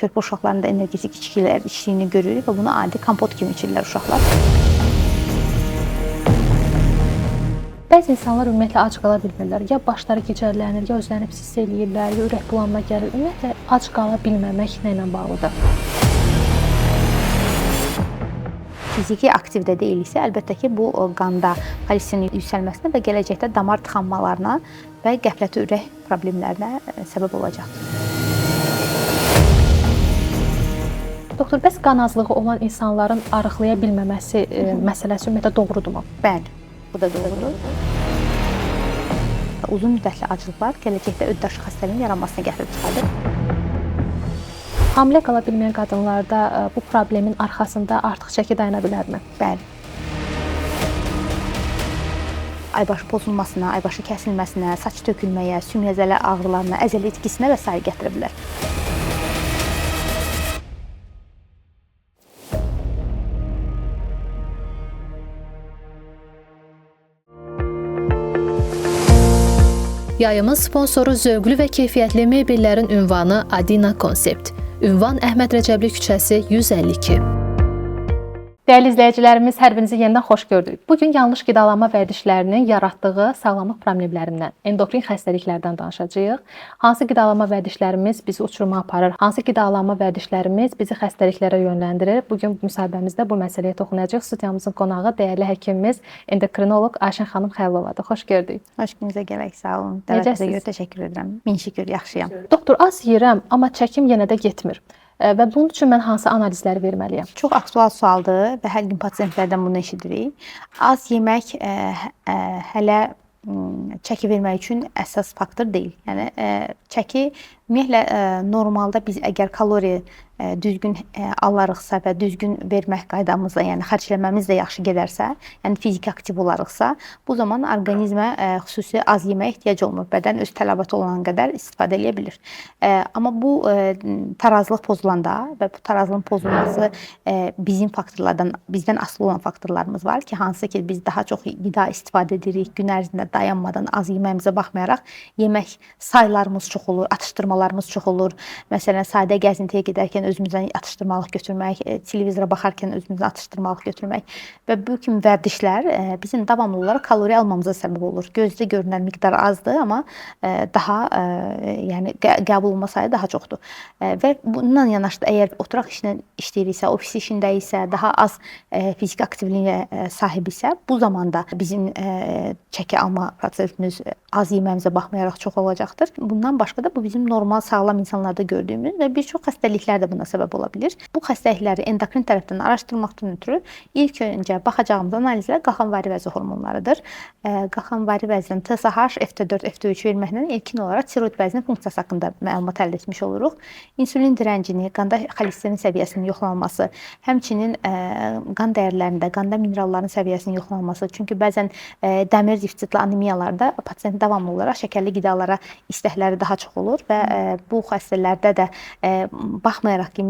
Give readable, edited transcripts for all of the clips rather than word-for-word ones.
Körpə uşaqların da energetik içkilər içdiyini görürük və bunu adi kompot kimi içirlər uşaqlar. Bəzi insanlar ümumiyyətlə ac qala bilmirlər. Ya başları gicəllənir, ya özlərini pis hiss eləyirlər, ya ürək bulanma gəlir. Ümumiyyətlə ac qala bilməmək nə ilə bağlıdır? Fiziki aktivdə deyiliksə, əlbəttə ki, bu qanda xolesterin yüksəlməsinə və gələcəkdə damar tıxanmalarına və qəflətli ürək problemlərinə səbəb olacaqdır. Doktor, bəs qan azlığı olan insanların arıqlaya bilməməsi məsələsi ümumiyyətlə doğrudurmu? Bəli, bu da doğrudur. Uzun müddətli aclıqlar gələcəkdə öddaşı xəstəliyinin yaranmasına gətirib çıxardır. Hamilə qala bilməyən qadınlarda bu problemin arxasında artıq çəki dayana bilərmi? Bəli. Aybaşı pozulmasına, aybaşı kəsilməsinə, saç tökülməyə, sümük əzələ ağrılarına, əzələ itkisinə və sair gətirə bilər. Yayımın sponsoru zövqlü və keyfiyyətli mebellərin ünvanı Adina Concept. Ünvan Əhməd Rəcəbli küçəsi 152. Dəyərli izləyicilərimiz, hər birinizi yenidən xoş gördük. Bu gün yanlış qidalanma vərdişlərinin yaratdığı sağlamlıq problemlərindən, endokrin xəstəliklərdən danışacağıq. Hansı qidalanma vərdişlərimiz bizi uçuruma aparır, hansı qidalanma vərdişlərimiz bizi xəstəliklərə yönləndirir? Bu gün müsahibəmizdə bu məsələyə toxunacağıq. Studiyamızın qonağı dəyərli həkimimiz, endokrinoloq Ayşən xanım Xəlilovadır. Xoş gördük. Xoş gününüzə gələk, sağ olun. Dəvətinizə görə təşəkkür edirəm. Min şükür, yaxşıyam. Doktor, az yeyirəm, amma çəkim yenə də getmir. Və bunun üçün mən hansı analizləri verməliyəm? Çox aktual sualdır və hər gün pasientlərdən bunu eşidirik. Az yemək hələ çəki vermək üçün əsas faktor deyil. Yəni çəki ümumiyyətlə normalda biz əgər kalori düzgün alarıqsa və düzgün vermək qaydamızla, yəni xərcləməmiz də yaxşı gedərsə, yəni fiziki aktiv olarıqsa, bu zaman orqanizmə xüsusi az yeməyə ehtiyac olmur. Bədən öz tələbatı olan qədər istifadə edə bilir. Amma bu tarazlıq pozulanda və bu tarazlığın pozulması bizim faktorlardan, bizdən asılı olan faktorlarımız var ki, hansı ki biz daha çox qida istifadə edirik, gün ərzində dayanmadan az yeməyimizə baxmayaraq yemək saylarımız çox olur, atışdırmalarımız çox olur. Məsələn, sadə gəzintiyə gedərkən özümüzdən atışdırmalıq götürmək, televizora baxarkən özümüzdən atışdırmalıq götürmək və bu kimi vərdişlər bizim davamlı olaraq kalori almamıza səbəb olur. Gözdə görünən miqdar azdır, amma daha yəni qəbul olunma sayı daha çoxdur. Və bununla yanaşı da əgər oturaq işlə işləyiriksə, ofis işindəyiksə, daha az fiziki aktivliyə sahib isə, bu zamanda bizim çəki alma prosesimiz az yeməyimizə baxmayaraq çox olacaqdır. Bundan başqa da bu bizim normal sağlam insanlarda gördüyümüz və bir çox xəstəliklər də buna səbəb ola bilir. Bu xəstəlikləri endokrin tərəfdən araşdırmaqdan ötürü ilk öncə baxacağımız analizlər qalxanvari vəzi hormonlarıdır. Qalxanvari vəzinin TSH, FT4, FT3 verməklə ilkin olaraq tiroid vəzinin funksiyası haqqında məlumat əldə etmiş oluruq. İnsulin dirəncini, qanda xolesterin səviyyəsinin yoxlanması, həmçinin qan dəyərlərində, qanda mineralların səviyyəsinin yoxlanması. Çünki bəzən dəmir defisitli anemiyalarda pasient davamlı olaraq şəkərli qidalara istəkləri daha çox olur və bu xəstələrdə də baxmayaraq ki,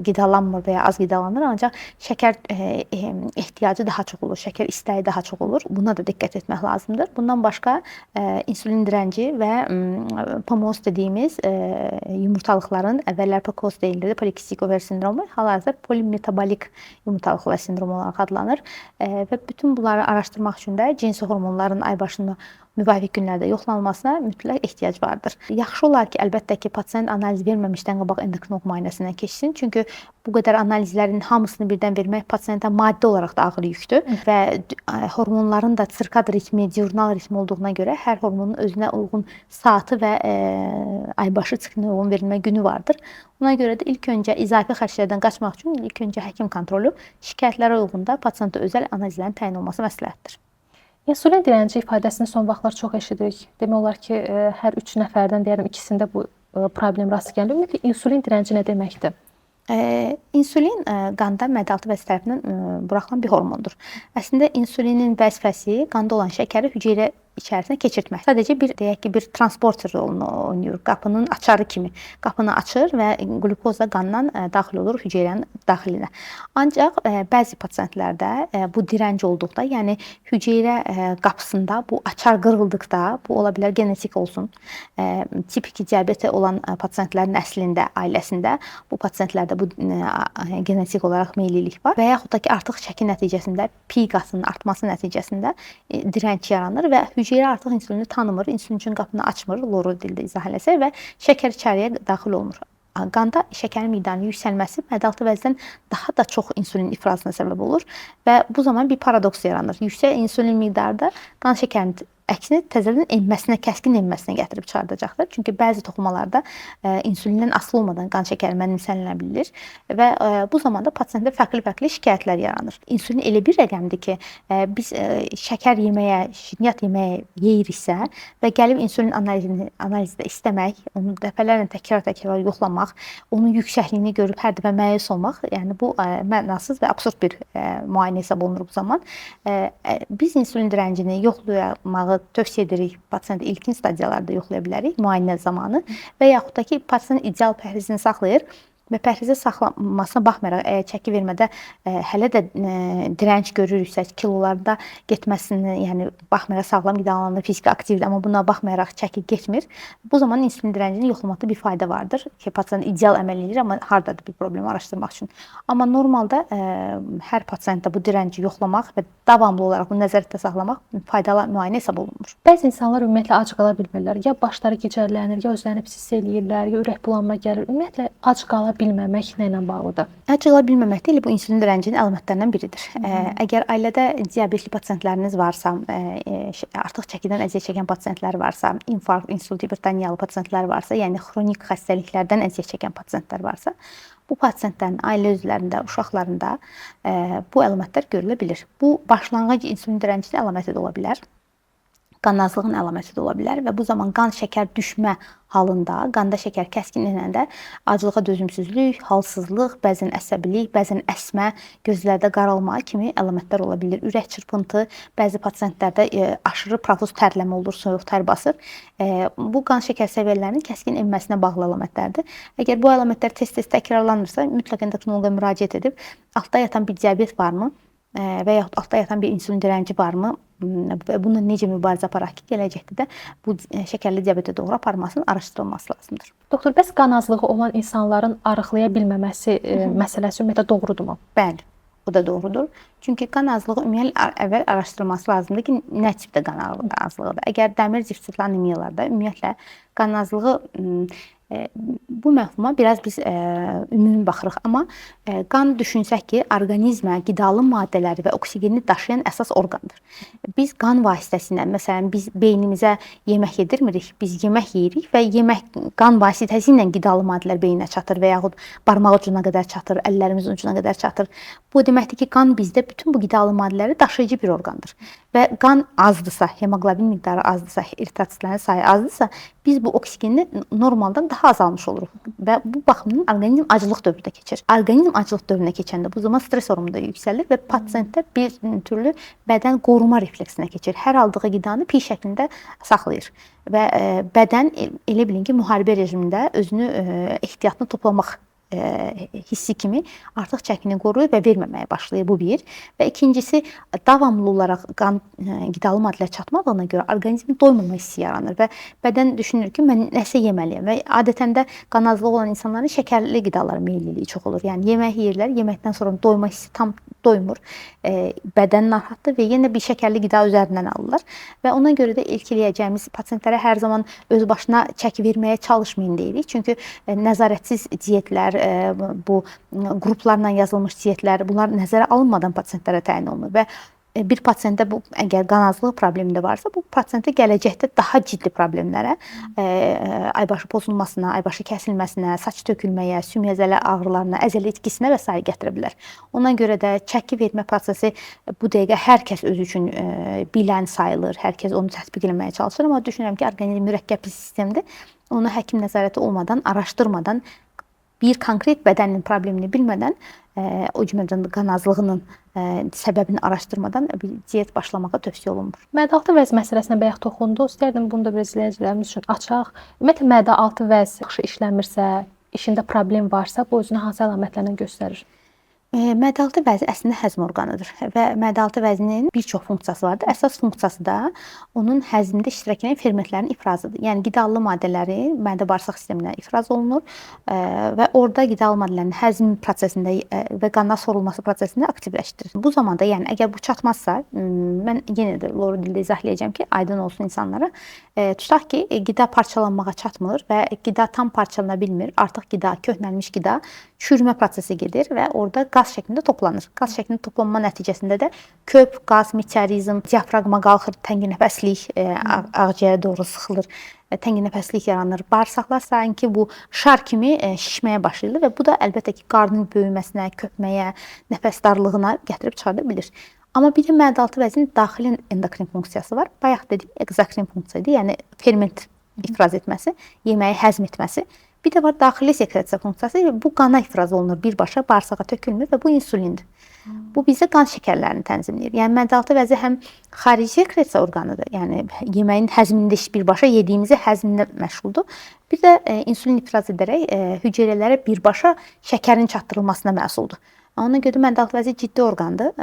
qidalanmır və ya az qidalanır, ancaq şəkər ehtiyacı daha çox olur, şəkər istəyi daha çox olur. Buna da diqqət etmək lazımdır. Bundan başqa insulin dirənci və PMOS dediyimiz yumurtalıqların, əvvəllər PCOS deyilirdi, polikistik over sindromu, hal-hazırda polimetabolik yumurtalıqlar sindromu olaraq adlanır. Və bütün bunları araşdırmaq üçün də cinsi hormonların aybaşını müvafiq günlərdə yoxlanılmasına mütləq ehtiyac vardır. Yaxşı olar ki, əlbəttə ki, pasient analiz verməmişdən qabaq endokrinoloq müayinəsindən keçsin. Çünki bu qədər analizlərin hamısını birdən vermək pasientə maddi olaraq da ağır yükdür və hormonların da sirkad ritmi, diurnal ritmi olduğuna görə hər hormonun özünə uyğun saatı və aybaşı siklinə uyğun verilmə günü vardır. Buna görə də ilk öncə izafi xərclərdən qaçmaq üçün ilk öncə həkim kontrolü, şikayətlərə uyğun da pasientə özəl analizlərin təyin olunması məsləhətdir. İnsulin dirənci ifadəsini son vaxtlar çox eşidirik. Demək olar ki, hər 3 nəfərdən deyərəm ikisində bu problem rast gəlir. Ümumiyyətlə insulin dirənci nə deməkdir? İnsulin qanda mədəaltı vəzi tərəfindən buraxılan bir hormondur. Əslində insulinin vəzifəsi qanda olan şəkəri hüceyrə içərisinə keçirtmək. Sadəcə bir deyək ki, bir transporter rolunu oynayır. Qapının açarı kimi qapını açır və qlukoza qandan daxil olur hüceyrənin daxilinə. Ancaq bəzi pasientlərdə bu dirənc olduqda, yəni hüceyrə qapısında bu açar qırıldıqda, bu ola bilər genetik olsun, tip 2 diabeti olan pasientlərin əslində, ailəsində bu pasientlərdə bu genetik olaraq meyillilik var və yaxud da ki, artıq çəki nəticəsində pi qatının artması nəticəsində dirənc yaranır və hüceyrə artıq insulini tanımır, insulin üçün qapını açmır, loru dildə izah eləsək və şəkər içəriyə daxil olmur. Qanda şəkərin miqdarının yüksəlməsi mədəaltı vəzdən daha da çox insulin ifrazına səbəb olur və bu zaman bir paradoks yaranır. Yüksək insulin miqdarı da qan şəkərinin əksinə təzədən enməsinə, kəskin enməsinə gətirib çıxardacaqdır. Çünki bəzi toxumalarda insulindən asılı olmadan qan şəkəri mənimsənilə bilir və bu zamanda pasientdə fərqli-fərqli şikayətlər yaranır. İnsulin elə bir rəqəmdir ki, biz şəkər yeməyə, şirniyyat yeməyə yeyiriksə və gəlib insulin analizini analizdə istəmək, onu dəfələrlə təkrar-təkrar yoxlamaq, onun yüksəkliyini görüb hər dəfə məyus olmaq, yəni bu mənasız və absurd bir müayinə hesab olunur bu zaman. Biz insulin dirəncini yoxlamağı tövsiyə edirik. Pasiyenti ilkin stadiyalarda yoxlaya bilərik müayinə zamanı və yaxud da ki, pasiyent ideal pəhrizini saxlayır və pəhrizə saxlanmasına baxmayaraq, əgər çəki vermədə hələ də dirənc görürüksə, kilolarda getməsini, yəni baxmayaraq sağlam qidalanır, fiziki aktivdir, amma buna baxmayaraq çəki getmir. Bu zaman insulin dirəncini yoxlamaqda bir fayda vardır ki, pasiyent ideal əməl eləyir, amma hardadır bir problemi araşdırmaq üçün. Amma normalda hər pasiyentdə bu dirənci yoxlamaq və davamlı olaraq bunu nəzarətdə saxlamaq faydalı müayinə hesab olunmur. Bəzi insanlar ümumiyyətlə ac qala bilmirlər. Ya başları gicəllənir, ya özlərini pis hiss eləyirlər, ya ürək bulanma gəlir. Ümumiyyətlə ac qala bilməmək nə ilə bağlıdır? Ac qala bilməmək də elə bu insulin dirəncinin əlamətlərindən biridir. Əgər ailədə diabetli pasientləriniz varsa, artıq çəkidən əziyyət çəkən pasientlər varsa, infarkt, insult, hipertoniyalı pasientlər varsa, yəni xronik xəstəliklərdən əziyyət çəkən pasientlər varsa, bu pasientlərin ailə üzvlərində, uşaqlarında bu əlamətlər görülə bilər. Bu başlanğıc insulin dirəncinin əlaməti də ola bilər. Qan azlığının əlaməti də ola bilər və bu zaman qan şəkər düşmə halında, qanda şəkər kəskin enəndə aclığa dözümsüzlük, halsızlıq, bəzən əsəbilik, bəzən əsmə, gözlərdə qaralma kimi əlamətlər ola bilər. Ürək çırpıntı, bəzi pasientlərdə aşırı profuz tərləmə olur, soyuq tər basır. Bu qan şəkər səviyyələrinin kəskin enməsinə bağlı əlamətlərdir. Əgər bu əlamətlər tez-tez təkrarlanırsa, mütləq endokrinoloqa müraciət edib altda yatan bir diabet varmı və yaxud altda yatan bir insulin dirənci varmı və bununla necə mübarizə aparaq ki, gələcəkdə də bu şəkərli diabetə doğru aparmasının araşdırılması lazımdır. Doktor, bəs qan azlığı olan insanların arıqlaya bilməməsi məsələsi ümumiyyətlə doğrudurmu? Bəli, bu da doğrudur. Çünki qan azlığı ümumiyyətlə əvvəl araşdırılması lazımdır ki, nə tipdə qan azlığıdır. Əgər dəmir defisitli anemiyalarda ümumiyyətlə qan azlığı bu məfhuma biraz biz ümumi baxırıq, amma qan düşünsək ki, orqanizmə qidalı maddələri və oksigeni daşıyan əsas orqandır. Biz qan vasitəsilə, məsələn, biz beynimizə yemək yedirmirik, biz yemək yeyirik və yemək qan vasitəsilə qidalı maddələr beyninə çatır və yaxud barmaq ucuna qədər çatır, əllərimizin ucuna qədər çatır. Bu deməkdir ki, qan bizdə bütün bu qidalı maddələri daşıyıcı bir orqandır. Və qan azdısa, hemoqlobin miqdarı azdısa, eritrositlərin sayı azdısa, biz bu oksigeni normaldan daha azalmış oluruq və bu baxımdan orqanizm aclıq dövrünə keçir. Orqanizm aclıq dövrünə keçəndə bu zaman stress hormonu da yüksəlir və pasientdə bir türlü bədən qoruma refleksinə keçir. Hər aldığı qidanı pi şəklində saxlayır və bədən elə bilin ki, müharibə rejimində özünü ehtiyatını toplamaq hissi kimi artıq çəkini qoruyur və verməməyə başlayır. Bu bir. Və ikincisi, davamlı olaraq qan qidalı maddələr çatmadığına görə orqanizmin doymama hissi yaranır və bədən düşünür ki, mən nəsə yeməliyəm və adətən də qan azlığı olan insanların şəkərli qidalara meyilliliyi çox olur. Yəni yemək yeyirlər, yeməkdən sonra doyma hissi tam doymur. Bədən narahatdır və yenə bir şəkərli qida üzərindən alırlar və ona görə də ilk eləyəcəyimiz pasientlərə hər zaman öz başına çəki verməyə çalışmayın deyirik. Çünki nəzarətsiz diyetlər, bu qruplarla yazılmış diyetlər, bunlar nəzərə alınmadan pasientlərə təyin olunur və bir pasientdə bu əgər qan azlığı problemi də varsa, bu pasientə gələcəkdə daha ciddi problemlərə, aybaşı pozulmasına, aybaşı kəsilməsinə, saç tökülməyə, sümük əzələ ağrılarına, əzələ itkisinə və sair gətirə bilər. Ona görə də çəki vermə prosesi bu dəqiqə hər kəs özü üçün bilən sayılır, hər kəs onu tətbiq etməyə çalışır, amma düşünürəm ki, orqanizm mürəkkəb bir sistemdir. Onu həkim nəzarəti olmadan, araşdırmadan Bir konkret bədənin problemini bilmədən, o cümlədən qan azlığının səbəbini araşdırmadan bir diyet başlamağa tövsiyə olunmur. Mədə-altı vəz məsələsinə bayaq toxunduq. İstərdim bunu da biraz izləyicilərimiz üçün açaq. Ümumiyyətlə mədə-altı vəz yaxşı işləmirsə, işində problem varsa, bu özünü hansı əlamətlərlə göstərir? Mədə-altı vəzi əslində həzm orqanıdır və mədə-altı vəzinin bir çox funksiyası vardır. Əsas funksiyası da onun həzmdə iştirak edən fermentlərin ifrazıdır. Yəni qidalı maddələri mədə-bağırsaq sistemindən ifraz olunur və orada qidalı maddələrin həzm prosesində və qana sorulması prosesində aktivləşdirir. Bu zamanda, yəni əgər bu çatmazsa, mən yenə də loru dildə izah eləyəcəm ki, aydın olsun insanlara. Tutaq ki, qida parçalanmağa çatmır və qida tam parçalana bilmir. Artıq qida, köhnəlmiş qida çürümə prosesi gedir və orada qaz şəklində toplanır. Qaz şəklində toplanma nəticəsində də köp, qaz, meteorizm, diafraqma qalxır, tənginəfəslik, ağciyərə doğru sıxılır, tənginəfəslik yaranır. Bağırsaqlar sanki bu şar kimi şişməyə başlayırlar və bu da əlbəttə ki, qarnın böyüməsinə, köpməyə, nəfəs darlığına gətirib çıxarda bilir. Amma bir də mədə-altı vəzinin daxili endokrin funksiyası var. Bayaq dediyim ekzokrin funksiya idi, yəni ferment ifraz etməsi, yeməyi həzm etməsi. Bir də var daxili sekresiya funksiyası. Bu qana ifraz olunur, birbaşa bağırsağa tökülmür və bu insulindir. Bu bizə qan şəkərlərini tənzimləyir. Yəni mədə-altı vəzi həm xarici sekresiya orqanıdır, yəni yeməyin həzmində birbaşa yediyimizi həzmində məşğuldur. Bir də insulin ifraz edərək hüceyrələrə birbaşa şəkərin çatdırılmasına məsuldur. Ona görə mədə-altı vəzi ciddi orqandır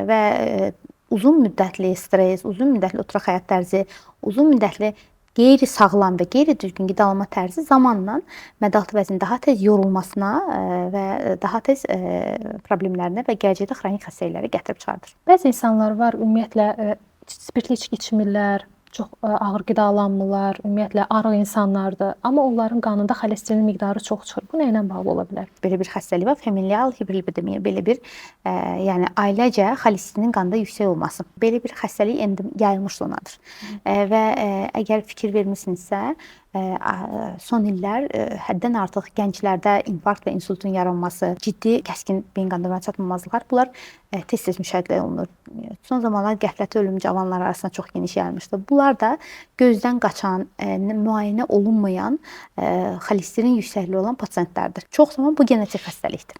və uzun müddətli stres, uzun müddətli oturaq həyat tərzi, uzun müddətli qeyri-sağlam və qeyri-düzgün qidalanma tərzi zamanla mədə-altı vəzinin daha tez yorulmasına və daha tez problemlərinə və gələcəkdə xronik xəstəliklərə gətirib çıxardır. Bəzi insanlar var, ümumiyyətlə spirtli içki içmirlər, çox ağır qidalanmırlar, ümumiyyətlə arıq insanlardır, amma onların qanında xolesterin miqdarı çox çıxır. Bu nə ilə bağlı ola bilər? Belə bir xəstəlik var, familial hiperlipidemiya, belə bir yəni ailəcə xolesterin qanda yüksək olması. Belə bir xəstəlik indi yayılmış zonadır. Və əgər fikir vermisinizsə, son illər həddən artıq gənclərdə infarkt və insultun yaranması, ciddi kəskin beyin qan damarı çatmamazlıqlar, bunlar tez-tez müşahidə olunur. Son zamanlar qəflətli ölüm cavanlar arasında çox geniş yayılmışdı. Bunlar da gözdən qaçan, müayinə olunmayan xolesterin yüksəkliyi olan pasientlərdir. Çox zaman bu genetik xəstəlikdir.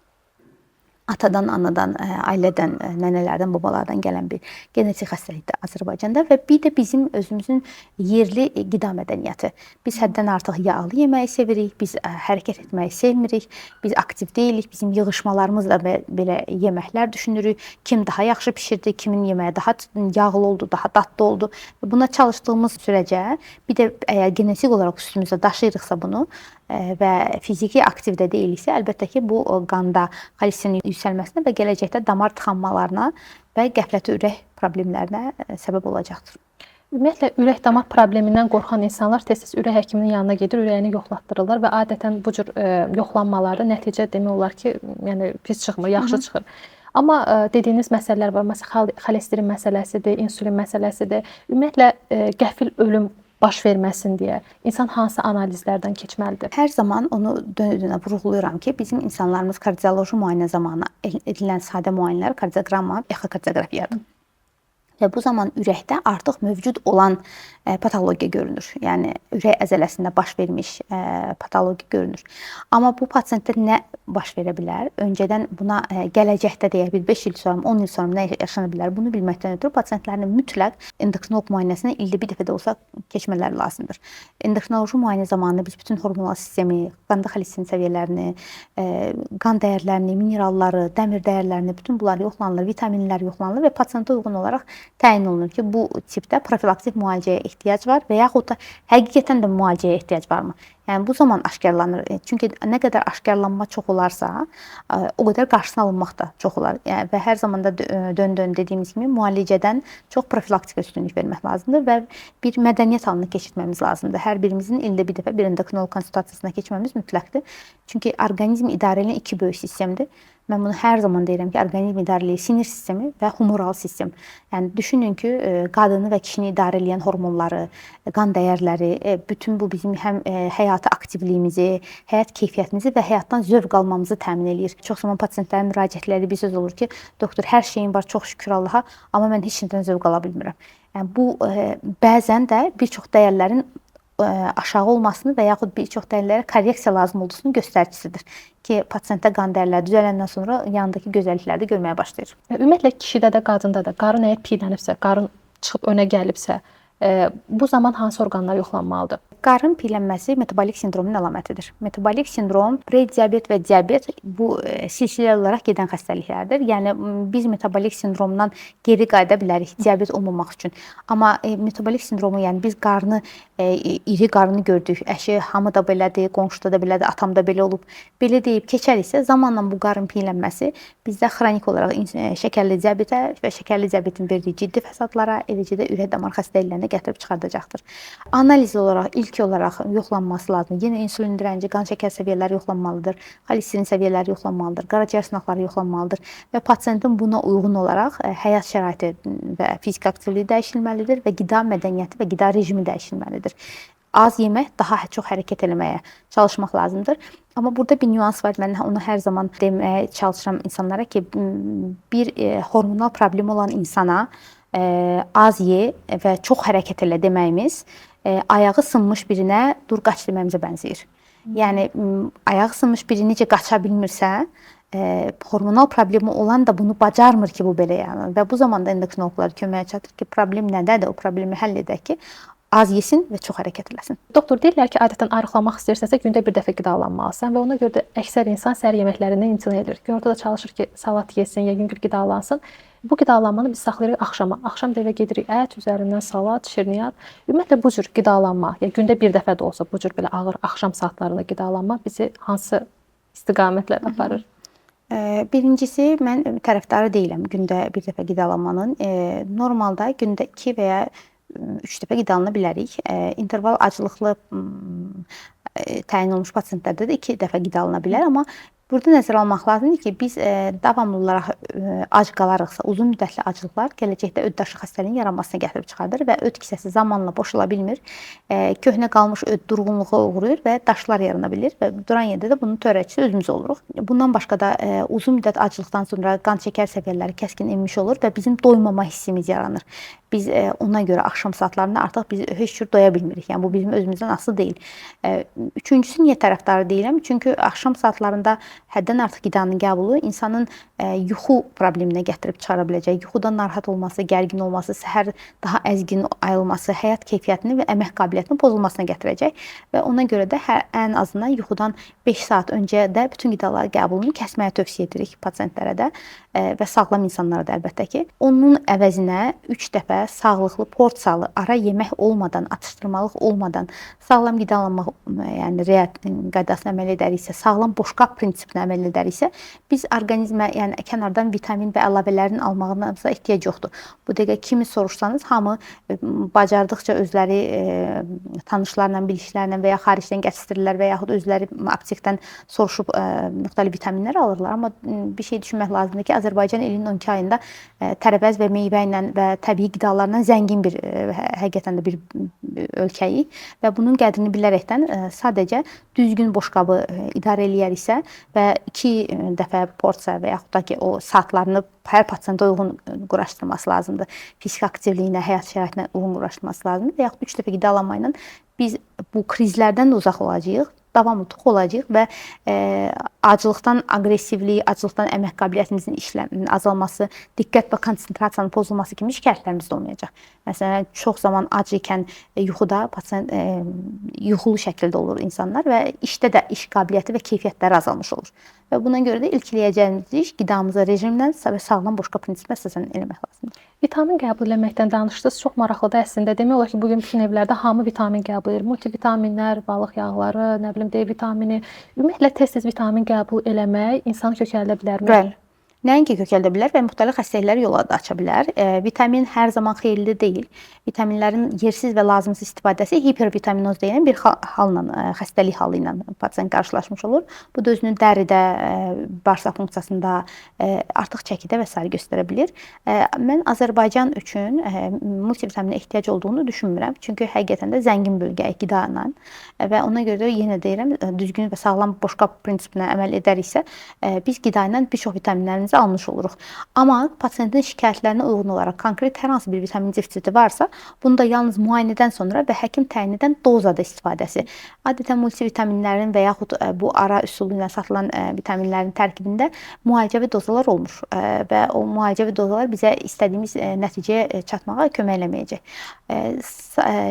Atadan, anadan, ailədən, nənələrdən, babalardan gələn bir genetik xəstəlikdir Azərbaycanda və bir də bizim özümüzün yerli qida mədəniyyəti. Biz həddən artıq yağlı yeməyi sevirik, biz hərəkət etməyi sevmirik, biz aktiv deyilik, bizim yığışmalarımızla belə yeməklər düşünürük. Kim daha yaxşı pişirdi, kimin yeməyi daha yağlı oldu, daha dadlı oldu. Buna çalışdığımız sürəcə, bir də əgər genetik olaraq üstümüzdə daşıyırıqsa bunu və fiziki aktiv də deyiliksə, əlbəttə ki, bu qanda xolesterin yüksəlməsinə və gələcəkdə damar tıxanmalarına və qəflətli ürək problemlərinə səbəb olacaqdır. Ümumiyyətlə ürək-damar problemindən qorxan insanlar tez-tez ürək həkiminin yanına gedir, ürəyini yoxlatdırırlar və adətən bu cür yoxlanmalarda nəticə demək olar ki, yəni pis çıxmır, yaxşı çıxır. Amma dediyiniz məsələlər var. Məsələn, xolesterin məsələsidir, insulin məsələsidir. Ümumiyyətlə qəfil ölüm baş verməsin deyə insan hansı analizlərdən keçməlidir? Hər zaman onu dönə-dönə vurğulayıram ki, bizim insanlarımız kardioloji müayinə zamanı edilən sadə müayinələr kardioqramma, exokardioqrafiyadır. Və bu zaman ürəkdə artıq mövcud olan patologiya görünür. Yəni ürək əzələsində baş vermiş patologiya görünür. Amma bu pasientdə nə baş verə bilər? Öncədən buna gələcəkdə deyək bir 5 il sonra, 10 il sonra nə yaşana bilər? Bunu bilməkdən ötürü pasientlərin mütləq endokrinoloq müayinəsinə ildə bir dəfə də olsa keçmələri lazımdır. Endokrinoloji müayinə zamanı biz bütün hormonal sistemi, qanda xolesterin səviyyələrini, qan dəyərlərini, mineralları, dəmir dəyərlərini, bütün bunlar yoxlanılır, vitaminlər yoxlanılır və pasientə uyğun olaraq təyin olunur ki, bu tipdə profilaktik müalicəyə ehtiyac var və yaxud da həqiqətən də müalicəyə ehtiyac varmı? Yəni bu zaman aşkarlanır. Çünki nə qədər aşkarlanma çox olarsa, o qədər qarşısını alınmaq da çox olar. Yəni və hər zaman da dön-dön dediyimiz kimi müalicədən çox profilaktika üstünlük vermək lazımdır və bir mədəniyyət halını keçirtməmiz lazımdır. Hər birimizin ildə bir dəfə bir endokrinoloq konsultasiyasına keçməmiz mütləqdir. Çünki orqanizm idarə edən iki böyük sistemdir. Mən bunu hər zaman deyirəm ki, orqanizm idarə eləyir sinir sistemi və humoral sistem. Yəni düşünün ki, qadını və kişini idarə eləyən hormonları, qan dəyərləri, bütün bu bizim həm həyata aktivliyimizi, həyat keyfiyyətimizi və həyatdan zövq almamızı təmin eləyir. Çox zaman pasientlərin müraciətləri bir söz olur ki, doktor, hər şeyim var, çox şükür Allaha, amma mən heç nədən zövq ala bilmirəm. Yəni bu bəzən də bir çox dəyərlərin aşağı olmasını və yaxud bir çox dəlillərə korreksiya lazım olduğunun göstəricisidir ki, pasientdə qan dəyərləri düzələndən sonra yanındakı gözəllikləri də görməyə başlayır. Ümumiyyətlə kişidə də, qadında da qarın əgər piylənibsə, qarın çıxıb önə gəlibsə, bu zaman hansı orqanlar yoxlanmalıdır? Qarın piylənməsi metabolik sindromun əlamətidir. Metabolik sindrom, prediabet və diabet bu silsilə olaraq gedən xəstəliklərdir. Yəni biz metabolik sindromdan geri qayıda bilərik diabet olmamaq üçün. Amma metabolik sindromu, yəni biz qarnı iri qarını gördük. Əşi hamı da belədir, qonşuda da belədir, atam da belə olub. Belə deyib keçəriksə, zamanla bu qarın piylənməsi bizdə xronik olaraq şəkərli diabetə və şəkərli diabetin verdiyi ciddi fəsadlara, eləcə də ürək-damar xəstəliklərinə gətirib çıxardacaqdır. Analiz olaraq ilk olaraq yoxlanması lazımdır. Yenə insulin direnci, qan şəkər səviyyələri yoxlanmalıdır, xolesterin səviyyələri yoxlanmalıdır, qaraciyər sınaqları yoxlanmalıdır və pasientin buna uyğun olaraq həyat şəraiti və fiziki aktivliyi dəyişilməlidir və qida mədəniyyəti və qida rejimi dəyişilməlidir. Az yemək, daha çox hərəkət eləməyə çalışmaq lazımdır. Amma burada bir nüans var. Mən onu hər zaman deməyə çalışıram insanlara ki, bir hormonal problemi olan insana az ye və çox hərəkət elə deməyimiz ayağı sınmış birinə dur qaç deməyimizə bənzəyir. Yəni ayağı sınmış biri necə qaça bilmirsə, hormonal problemi olan da bunu bacarmır ki, bu belə yəni. Və bu zaman da endokrinoloqlar köməyə çatır ki, problem nədədir, o problemi həll edək ki, az yesin və çox hərəkət eləsin. Doktor, deyirlər ki, adətən arıqlamaq istəyirsənsə gündə bir dəfə qidalanmalısan və ona görə də əksər insan səhər yeməklərindən imtina edir. Günorta da çalışır ki, salat yesin ya yüngül qidalansın. Bu qidalanmanı biz saxlayırıq axşama. Axşam da evə gedirik ət, üzərindən salat, şirniyyat. Ümumiyyətlə bu cür qidalanma, ya gündə bir dəfə də olsa bu cür belə ağır axşam saatlarında qidalanma bizi hansı istiqamətlərə aparır? Birincisi, mən tərəfdarı deyiləm gündə bir dəfə qidalanmanın. Normalda gündə 2 və ya 3 dəfə qidalana bilərik. İnterval acılıqlı təyin olunmuş pasientlərdə də 2 dəfə qidalana bilər, amma burada nəzərə almaq lazımdır ki, biz davamlı olaraq ac qalarıqsa, uzun müddətli aclıqlar gələcəkdə öd daşı xəstəliyinin yaranmasına gətirib çıxardır və öd kisəsi zamanla boşala bilmir. Köhnə qalmış öd durğunluğa uğrayır və daşlar yarana bilir və duran yerdə də bunun törədicisi özümüz oluruq. Bundan başqa da uzun müddət aclıqdan sonra qan şəkər səviyyələri kəskin enmiş olur və bizim doymama hissimiz yaranır. Biz ona görə axşam saatlarında artıq biz heç cür doya bilmirik. Yəni bu bizim özümüzdən asılı deyil. Üçüncüsü, niyə tərəfdarı deyiləm? Çünki axşam saatlarında həddən artıq qidanın qəbulu insanın yuxu probleminə gətirib çıxara biləcək. Yuxudan narahat olması, gərgin olması, səhər daha əzgin ayılması, həyat keyfiyyətini və əmək qabiliyyətinin pozulmasına gətirəcək. Və ona görə də ən azından yuxudan 5 saat öncə də bütün qidaların qəbulunu kəsməyə tövsiyə edirik pasientlərə də və sağlam insanlara da əlbəttə ki. Onun əvəzinə 3 dəfə sağlıqlı porsiyalı, ara yemək olmadan, atışdırmalıq olmadan sağlam qidalanmaq, yəni riayət qaydasına əməl edəriksə, sağlam boşqab prinsipinə əməl edəriksə, biz orqanizmə, yəni kənardan vitamin və əlavələrin almağına ehtiyac yoxdur. Bu dəqiqə kimi soruşsanız, hamı bacardıqca özləri tanışlarla, bilişlərlə və ya xaricdən gətirdirlər və yaxud özləri aptekdən soruşub müxtəlif vitaminlər alırlar. Amma bir şey düşünmək lazımdır ki, Azərbaycan ilin 12 ayında tərəvəz və meyvə ilə və təbii qidalarla zəngin bir həqiqətən də bir ölkəyik və bunun qədrini bilərəkdən sadəcə düzgün boşqabı idarə eləyəriksə və 2 dəfə porsiya və yaxud da ki, o saatlarını hər pasientə uyğun quraşdırması lazımdır. Fiziki aktivliyinə, həyat şəraitinə uyğun quraşdırması lazımdır və yaxud 3 dəfə qidalanma ilə biz bu krizlərdən də uzaq olacağıq, davamlı tox olacağıq və aclıqdan aqressivlik, aclıqdan əmək qabiliyyətimizin azalması, diqqət və konsentrasiyanın pozulması kimi şikayətlərimiz də olmayacaq. Məsələn, çox zaman ac ikən yuxuda pasient yuxulu şəkildə olur insanlar və işdə də iş qabiliyyəti və keyfiyyətləri azalmış olur. Və buna görə də ilk eləyəcəyimiz iş qidamıza rejimlə və sağlam boşqab prinsipinə əsasən eləmək lazımdır. Vitamin qəbul eləməkdən danışdınız. Çox maraqlıdır əslində. Demək olar ki, bugün bütün evlərdə hamı vitamin qəbul edir. Multivitaminlər, balıq yağları, nə bilim D vitamini. Ümumiyyətlə tez-tez vitamin qəbul eləmək insanı kökəldə bilərmi? Bəli. Nəinki kökəldə bilər və müxtəlif xəstəliklərə yol aça bilər. Vitamin hər zaman xeyirli deyil. Vitaminlərin yersiz və lazımsız istifadəsi hipervitaminoz deyilən bir halla, xəstəlik halı ilə pasient qarşılaşmış olur. Bu da özünü dəridə, bağırsaq funksiyasında, artıq çəkidə və sair göstərə bilir. Mən Azərbaycan üçün multivitaminə ehtiyac olduğunu düşünmürəm. Çünki həqiqətən də zəngin bölgəyik qida ilə və ona görə də yenə deyirəm, düzgün və sağlam boşqab prinsipinə əməl edəriksə, biz qida ilə bir çox vitaminlərimizi vitaminlərimizi almış oluruq. Amma pasientin şikayətlərinə uyğun olaraq konkret hər hansı bir vitamin defisiti varsa, bunu da yalnız müayinədən sonra və həkim təyin edən dozada istifadəsi. Adətən multivitaminlərin və yaxud bu ara üsulu ilə satılan vitaminlərin tərkibində müalicəvi dozalar olmur və o müalicəvi dozalar bizə istədiyimiz nəticəyə çatmağa kömək eləməyəcək.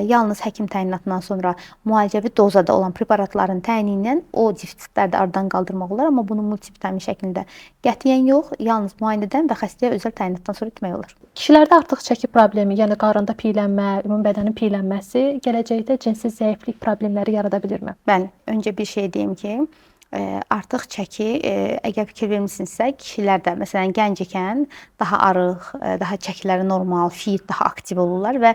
Yalnız həkim təyinatından sonra müalicəvi dozada olan preparatların təyini ilə o defisitləri də aradan qaldırmaq olar, amma bunu multivitamin şəklində qətiyyən yox, yalnız müayinədən və xəstəyə özəl təyinatdan sonra etmək olar. Kişilərdə artıq çəki problemi, yəni qarında piylənmə, ümumi bədənin piylənməsi gələcəkdə cinsi zəiflik problemləri yarada bilirmi? Bəli, öncə bir şey deyim ki, artıq çəki, əgər fikir vermisinizsə, kişilərdə məsələn gənc ikən daha arıq, daha çəkiləri normal, fit, daha aktiv olurlar və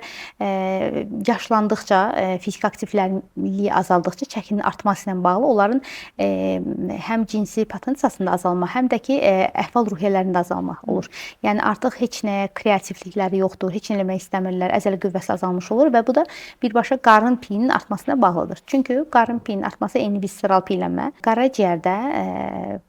yaşlandıqca, fiziki aktivliyi azaldıqca çəkinin artması ilə bağlı onların həm cinsi potensiyasında azalma, həm də ki əhval-ruhiyyələrində azalma olur. Yəni artıq heç nəyə kreativlikləri yoxdur, heç nə eləmək istəmirlər, əzələ qüvvəsi azalmış olur və bu da birbaşa qarın piyinin artmasına bağlıdır. Çünki qarın piyinin artması eyni visceral piylənmə. Qaraciyərdə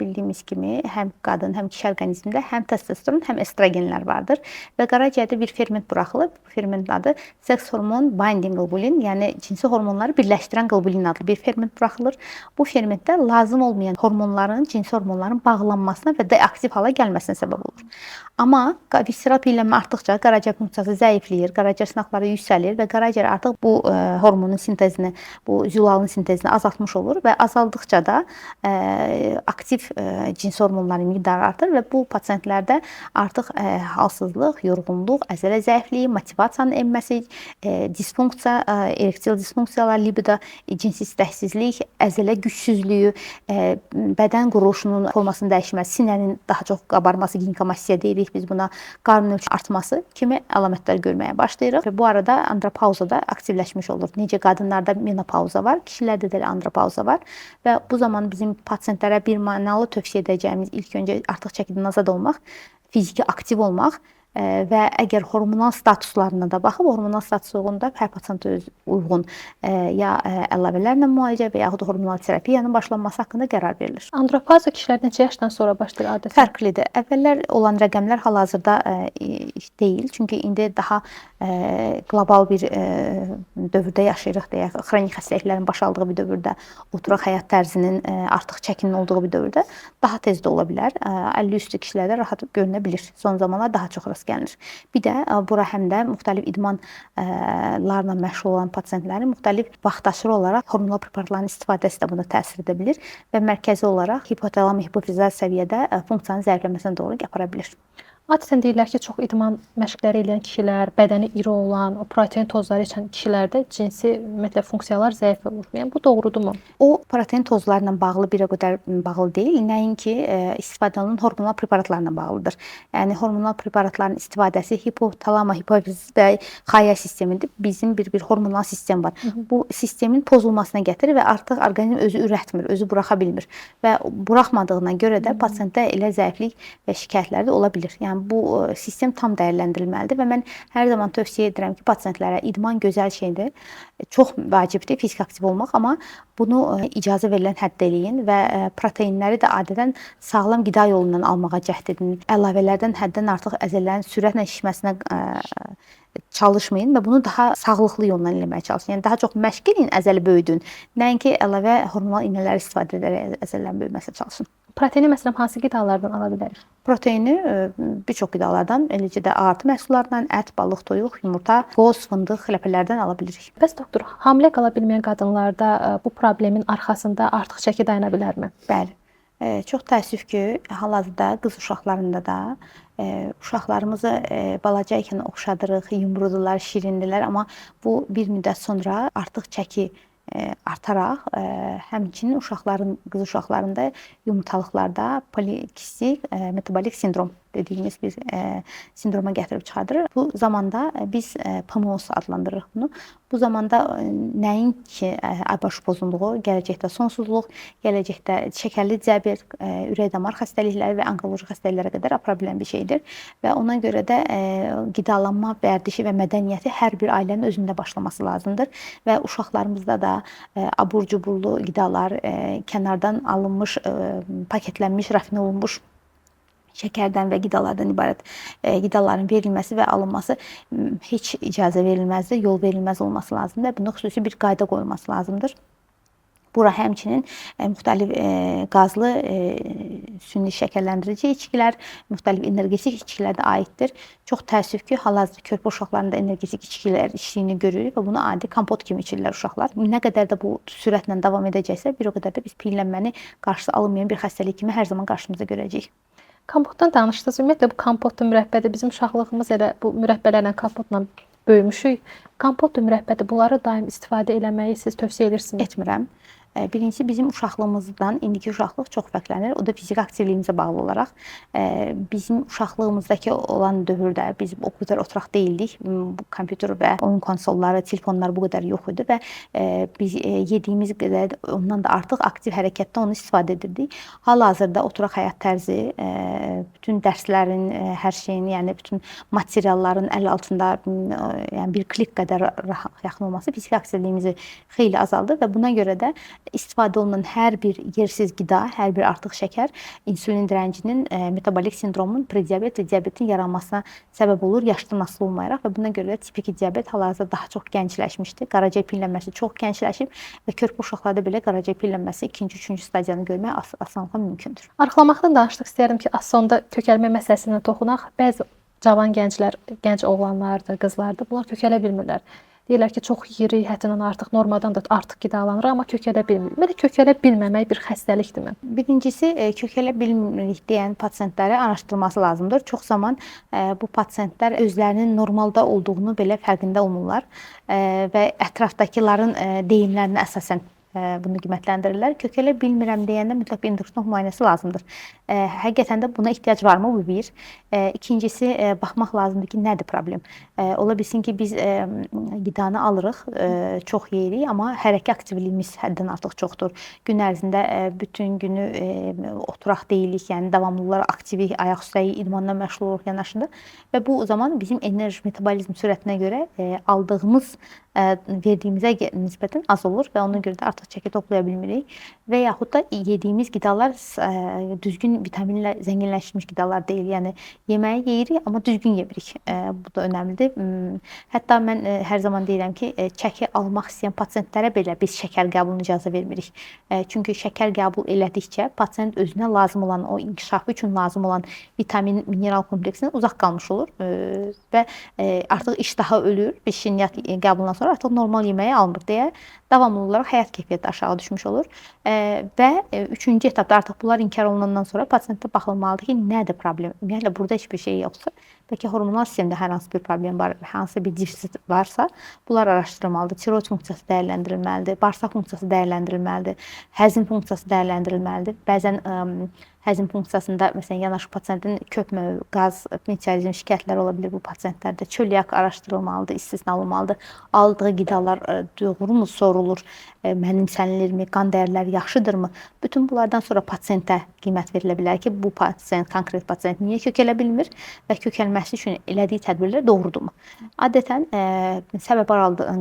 bildiyimiz kimi həm qadın, həm kişi orqanizmində həm testosteron, həm estrogenlər vardır və qaraciyərdə bir ferment buraxılır. Bu fermentin adı seks hormon binding globulin, yəni cinsi hormonları birləşdirən globulin adlı bir ferment buraxılır. Bu fermentdə lazım olmayan hormonların, cinsi hormonların bağlanmasına və deaktiv hala gəlməsinə səbəb olur. Amma visceral piylənmə artdıqca qaraciyər funksiyası zəifləyir, qaraciyər sınaqları yüksəlir və qaraciyər artıq bu hormonun sintezini, bu zülalın sintezini azaltmış olur və azaldıqca da aktiv cinsi hormonların miqdarı artır və bu pasientlərdə artıq halsızlıq, yorğunluq, əzələ zəifliyi, motivasiyanın enməsi, disfunksiya, erektil disfunksiyalar, libido, cinsi istəksizlik, əzələ gücsüzlüyü, bədən quruluşunun formasının dəyişməsi, sinənin daha çox qabarması, ginekomastiya deyirik biz buna, qarın ölçü artması kimi əlamətlər görməyə başlayırıq və bu arada andropauza da aktivləşmiş olur. Necə qadınlarda menopauza var, kişilərdə də andropauza var və bu zaman bizim pasientlərə bir mənalı tövsiyə edəcəyimiz ilk öncə artıq çəkidən azad olmaq, fiziki aktiv olmaq və əgər hormonal statuslarına da baxıb, hormonal statusu uyğun da hər pasientə öz uyğun ya əlavələrlə müalicə və yaxud hormonal terapiyanın başlanması haqqında qərar verilir. Andropauza kişilərdə neçə yaşdan sonra başlayır adətən? Fərqlidir. Əvvəllər olan rəqəmlər hal-hazırda deyil. Çünki indi daha qlobal bir dövrdə yaşayırıq deyək. Xronik xəstəliklərin baş aldığı bir dövrdə, oturaq həyat tərzinin artıq çəkinin olduğu bir dövrdə daha tez də ola bilər. 50 üstü kişilərdə rahat görünə bilir. Son zamanlar daha çox rast gəlinir. Bir də bura həm də müxtəlif idmanlarla məşğul olan pasientlərin müxtəlif vaxtaşırı olaraq hormonal preparatların istifadəsi də buna təsir edə bilir və mərkəzi olaraq hipotalamo hipofizal səviyyədə funksiyanın zəifləməsinə doğru apara bilir. Adətən deyirlər ki, çox idman məşqləri edən kişilər, bədəni iri olan, o protein tozları içən kişilərdə cinsi ümumiyyətlə funksiyalar zəif olur. Yəni bu doğrudurmu? O protein tozları ilə bağlı bir o qədər bağlı deyil, nəinki istifadə olunan hormonal preparatlarla bağlıdır. Yəni hormonal preparatların istifadəsi hipotalamo hipofiz və xaya sistemidir. Bizim bir hormonal sistem var. Hı -hı. Bu sistemin pozulmasına gətirir və artıq orqanizm özü ürətmir, özü buraxa bilmir və buraxmadığına görə də pasientdə elə zəiflik və şikayətlər də ola bilir. Yəni bu sistem tam dəyərləndirilməlidir və mən hər zaman tövsiyə edirəm ki, pasientlərə idman gözəl şeydir. Çox vacibdir fiziki aktiv olmaq, amma bunu icazə verilən həddə eləyin və proteinləri də adətən sağlam qida yolundan almağa cəhd edin. Əlavələrdən həddən artıq əzələlərin sürətlə şişməsinə çalışmayın və bunu daha sağlıqlı yolla eləməyə çalışın. Yəni daha çox məşq eləyin, əzəli böyüdün. Nəinki əlavə hormonal iynələri istifadə edərək əzələlərin böyüməsinə çalışın. Proteini məsələn hansı qidalardan ala bilərik? Proteini bir çox qidalardan, eləcə də artı məhsullardan, ət, balıq, toyuq, yumurta, qoz, fındıq, xələpələrdən ala bilirik. Bəs doktor, hamilə qala bilməyən qadınlarda bu problemin arxasında artıq çəki dayana bilərmi? Bəli. Çox təəssüf ki, hal-hazırda qız uşaqlarında da uşaqlarımızı balaca ikən oxşadırıq, yumrudular, şirindirlər, amma bu bir müddət sonra artıq çəki artaraq həmçinin uşaqların, qız uşaqlarında yumurtalıqlarda polikistik metabolik sindrom dediyimiz bir sindroma gətirib çıxardır. Bu zamanda biz PMOS adlandırırıq bunu. Bu zamanda nəinki aybaşı pozunluğu, gələcəkdə sonsuzluq, gələcəkdə şəkərli diabet, ürək-damar xəstəlikləri və onkoloji xəstəliklərə qədər apara bilən bir şeydir. Və ona görə də qidalanma vərdişi və mədəniyyəti hər bir ailənin özündə başlaması lazımdır. Və uşaqlarımızda da abur-cuburlu qidalar, kənardan alınmış, paketlənmiş, rafinə olunmuş Şəkərdən və qidalardan ibarət qidaların verilməsi və alınması heç icazə verilməzdir, yol verilməz olması lazımdır. Buna xüsusi bir qayda qoyulması lazımdır. Bura həmçinin müxtəlif qazlı süni şəkərləndirici içkilər, müxtəlif energetik içkilər də aiddir. Çox təəssüf ki, hal-hazırda körpə uşaqlarında energetik içkilər içdiyini görürük və bunu adi kompot kimi içirlər uşaqlar. Nə qədər də bu sürətlə davam edəcəksə, bir o qədər də biz piyələnməni qarşısı alınmayan bir xəstəlik kimi hər zaman qarşımızda görəcəyik. Kompotdan danışdınız. Ümumiyyətlə bu kompotlu mürəbbədir. Bizim uşaqlığımız elə bu mürəbbələrlə, kompotla böyümüşük. Kompotlu mürəbbədir. Bunları daim istifadə eləməyi siz tövsiyə edirsiniz? Etmirəm. Birincisi, bizim uşaqlığımızdan indiki uşaqlıq çox fərqlənir. O da fiziki aktivliyimizə bağlı olaraq. Bizim uşaqlığımızdakı olan dövrdə biz o qədər oturaq deyildik. Kompüter və oyun konsolları, telefonlar bu qədər yox idi və biz yediyimiz qədər ondan da artıq aktiv hərəkətdə onu istifadə edirdik. Hal-hazırda oturaq həyat tərzi, bütün dərslərin, hər şeyin, yəni bütün materialların əl altında, yəni bir klik qədər yaxın olması fiziki aktivliyimizi xeyli azaldır və buna görə də istifadə olunan hər bir yersiz qida, hər bir artıq şəkər insulin dirəncinin, metabolik sindromun, prediabet və diabetin yaranmasına səbəb olur, yaşdan asılı olmayaraq və buna görə də tip 2 diabet hal-hazırda daha çox gəncləşmişdir. Qaraciyər piyələnməsi çox gəncləşib və körpə uşaqlarda belə qaraciyər piyələnməsi 2-ci, 3-cü stadiyanı görmək asanlıqla mümkündür. Arıqlamaqdan danışdıq. İstəyirəm ki, az sonda kökəlmə məsələsinə toxunaq. Bəzi cavan gənclər, gənc oğlanlardır, qızlardır, bunlar kökələ bilmirlər. Deyirlər ki, çox yeyirik, həddindən artıq, normadan da artıq qidalanırıq, amma kökələ bilmirik. Ümumiyyətlə kökələ bilməmək bir xəstəlikdirmi? Birincisi, kökələ bilmirik deyən pasientləri araşdırması lazımdır. Çox zaman bu pasientlər özlərinin normalda olduğunu belə fərqində olmurlar və ətrafdakıların deyimlərinə əsasən bunu qiymətləndirirlər. Kökələ bilmirəm deyəndə mütləq bir endokrinoloq müayinəsi lazımdır. Həqiqətən də buna ehtiyac varmı? Bu bir. İkincisi, baxmaq lazımdır ki, nədir problem? Ola bilsin ki, biz qidanı alırıq, çox yeyirik, amma hərəki aktivliyimiz həddən artıq çoxdur. Gün ərzində bütün günü oturaq deyilik, yəni davamlı olaraq aktivik, ayaq üstəyik, idmanla məşğul oluruq yanaşıdır. Və bu o zaman bizim enerji metabolizm sürətinə görə aldığımız verdiyimizə nisbətən az olur və ona görə də artıq çəki toplaya bilmirik. Və yaxud da yediyimiz qidalar düzgün vitaminlə zənginləşdirilmiş qidalar deyil. Yəni yeməyi yeyirik, amma düzgün yemirik. Bu da önəmlidir. Hətta mən hər zaman deyirəm ki, çəki almaq istəyən pasientlərə belə biz şəkər qəbuluna icazə vermirik. Çünki şəkər qəbul elədikcə pasient özünə lazım olan, o inkişafı üçün lazım olan vitamin, mineral kompleksindən uzaq qalmış olur və artıq iştahı ölür. Bir şirniyyat qəbulundan sonra artıq normal yeməyi almır deyə davamlı olaraq həyat keyfiyyəti aşağı düşmüş olur. Və üçüncü etapda artıq bunlar inkar olunandan sonra pasientə baxılmalıdır ki, nədir problem? Ümumiyyətlə burada heç bir şey yoxsa, bəlkə hormonal sistemdə hər hansı bir problem var, hansı bir defisit varsa, bunlar araşdırılmalıdır. Tiroid funksiyası dəyərləndirilməlidir, bağırsaq funksiyası dəyərləndirilməlidir, həzm funksiyası dəyərləndirilməlidir. Bəzən həzm funksiyasında məsələn yanaşı pasientin köpmə, qaz, meteorizm şikayətləri ola bilər bu pasientlərdə. Çölyak araşdırılmalıdır, istisna olunmalıdır. Aldığı qidalar doğrumu sorulur, mənimsənilirmi, qan dəyərləri yaxşıdırmı? Bütün bunlardan sonra pasientə qiymət verilə bilər ki, bu pasient, konkret pasient niyə kökələ bilmir və kökəlməsi üçün elədiyi tədbirlər doğrudurmu? Adətən səbəb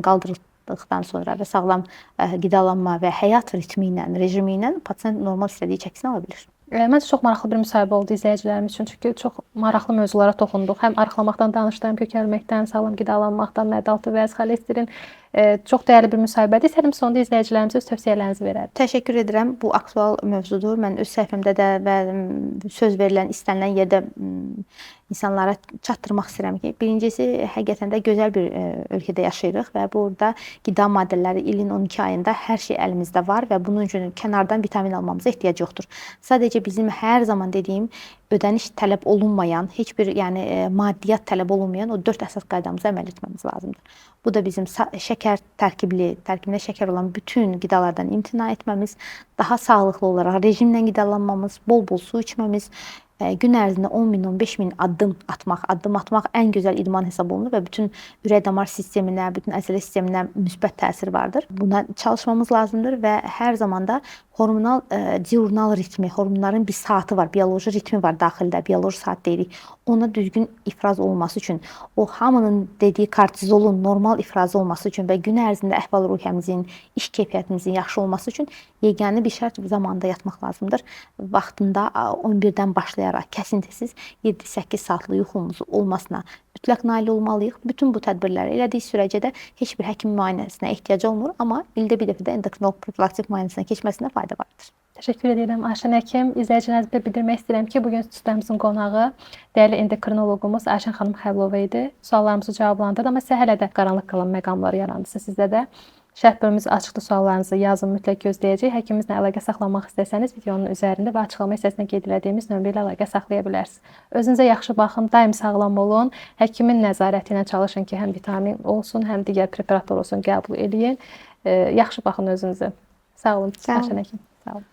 qaldırıldıqdan sonra və sağlam qidalanma və həyat ritmi ilə, rejimi ilə pasient normal istədiyi çəkisini ala bilir. Məncə çox maraqlı bir müsahibə oldu izləyicilərimiz üçün. Çünki çox maraqlı mövzulara toxunduq. Həm arıqlamaqdan danışdıq, həm kökəlməkdən, sağlam qidalanmaqdan, mədəaltı vəz, xolesterin. Çox dəyərli bir müsahibədir. İstərdim sonda izləyicilərimizə öz tövsiyələrinizi verərdim. Təşəkkür edirəm. Bu aktual mövzudur. Mən öz səhifəmdə də və söz verilən, istənilən yerdə insanlara çatdırmaq istəyirəm ki, birincisi, həqiqətən də gözəl bir ölkədə yaşayırıq və burada qida maddələri ilin 12 ayında hər şey əlimizdə var və bunun üçün kənardan vitamin almamıza ehtiyac yoxdur. Sadəcə bizim hər zaman dediyim ödəniş tələb olunmayan, heç bir yəni maddiyyat tələb olunmayan o 4 əsas qaydamıza əməl etməmiz lazımdır. Bu da bizim şəkər tərkibli, tərkibində şəkər olan bütün qidalardan imtina etməmiz, daha sağlıqlı olaraq rejimlə qidalanmamız, bol-bol su içməmiz, gün ərzində 10 min, 15 min addım atmaq, addım atmaq ən gözəl idman hesab olunur və bütün ürək damar sisteminə, bütün əzələ sisteminə müsbət təsir vardır. Buna çalışmamız lazımdır və hər zaman da Hormonal diurnal ritmi, hormonların bir saatı var, bioloji ritmi var daxildə, bioloji saat deyirik. Ona düzgün ifraz olunması üçün, o hamının dediyi kortizolun normal ifrazı olması üçün və gün ərzində əhval-ruhiyyəmizin, iş keyfiyyətimizin yaxşı olması üçün yeganə bir şərt zamanında yatmaq lazımdır. Vaxtında 11-dən başlayaraq kəsintisiz 7-8 saatlıq yuxumuz olmasına mütləq nail olmalıyıq. Bütün bu tədbirləri elədiyi sürəcə də heç bir həkim müayinəsinə ehtiyac olmur, amma ildə bir dəfə də endokrinoloq profilaktik müayinəsinə keçməsinə fayda vardır. Təşəkkür edirəm Ayşən həkim. İzləyicilərimizə bildirmək istəyirəm ki, bu gün studiyamızın qonağı dəyərli endokrinoloqumuz Ayşən xanım Xəlilova idi. Suallarımızı cavablandırdı, amma sizə hələ də qaranlıq qalan məqamlar yarandısa sizdə də şərh bölümümüz açıqdır. Suallarınızı yazın, mütləq gözləyəcəyik. Həkimimizlə əlaqə saxlamaq istəsəniz videonun üzərində və açıqlama hissəsində qeyd elədiyimiz nömrə ilə əlaqə saxlaya bilərsiniz. Özünüzə yaxşı baxın, daim sağlam olun. Həkimin nəzarəti ilə çalışın ki, həm vitamin olsun, həm digər preparatlar olsun qəbul eləyin. Yaxşı baxın özünüzə. Sağ olun, Sağ olun. Ayşən həkim. Sağ olun.